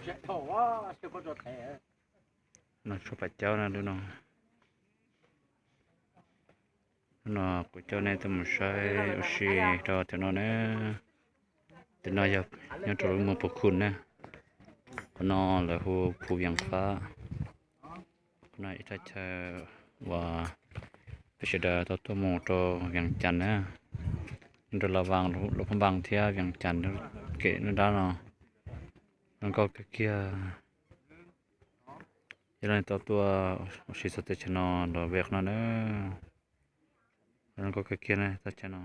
No tshuav pam caub no lub no. Hnub no kuv coj nej tuaj mus saib ua si rau tim no na. Tim no yog nyob rau lub moos Phu Khun na. Qhov no lawv hu Phu Vias Fab. Qhov no ib thaj chaw uas peb sawv daws tau tuaj mus rau Vias Cas na. Nyob rau Las Vas, Luam Phab Npas thiab Vias Cas kem nruab nrab no. Zoo nkauj kawg kiag. Yog leej twg tau tuaj ua si txog teb chaws no los ve qhov no na. Zoo nkauj kawg kiag na teb chaws no.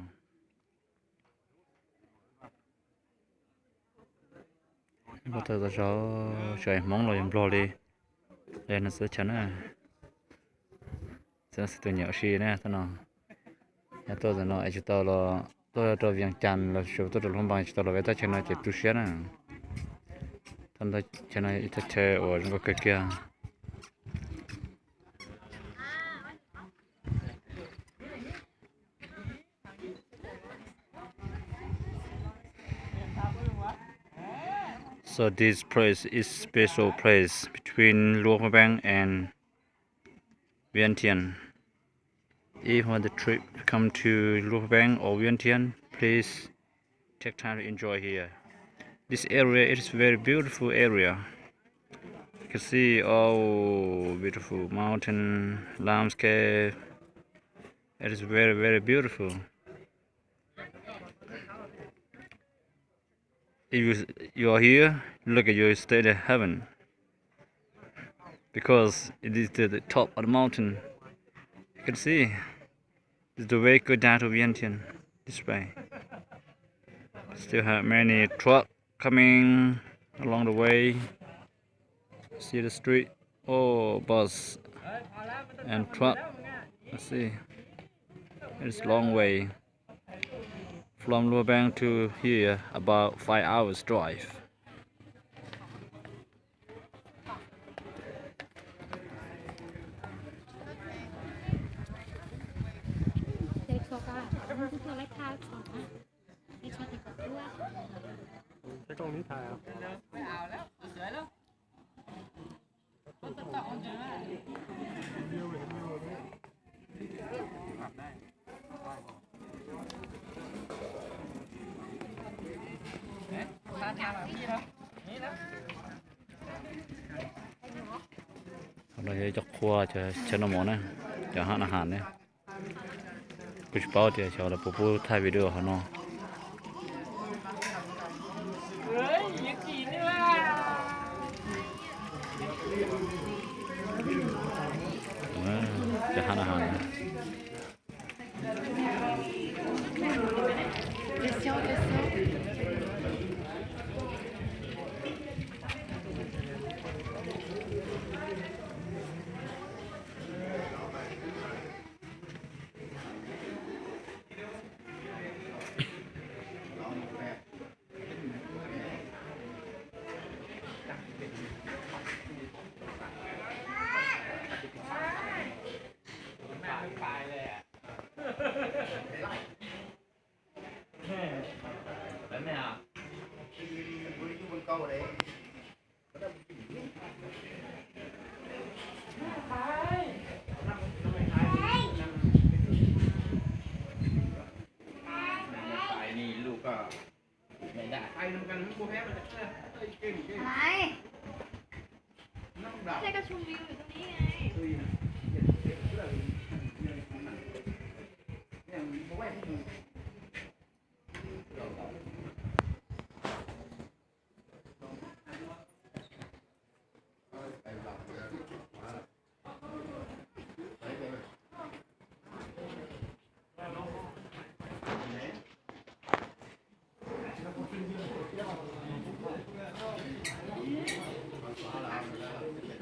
Pab tau tau zog, tsis hais Hmoob los yog Nplog li, los yog neeg txawj chaw na. Txawj xwb tus nyiam ua si na thaum no. Yog tuaj ntawm no es tsis tau los, tuaj rau Vias Cas los sis tuaj rau Luam Phab Npas tsis tau los ve teb chaws no ces tu siab na. Teb chaws no ib thaj chaw uas zoo nkauj kawg kiag. So this place is special place between Luang Prabang and Vientiane. If you want the trip to come to Luang Prabang or Vientiane, please take time to enjoy here. This area, it is very beautiful area. You can see all beautiful mountain landscape. It is very, very beautiful. If you, you are here, look at your state of heaven. Because it is to the top of the mountain. You can see. It's the way go down to Vientiane this way. Still have many truck coming along the way. See the street, oh, bus and truck. Let's see. It's long way. From Luang Prabang to here, about five hours drive. Qhov no yog ib co qhua, chaw noj mov na, cov hab na has ne. Kuv tsis paub tias xyov lawv puas pub thaij video hauv no. Cov hab na has.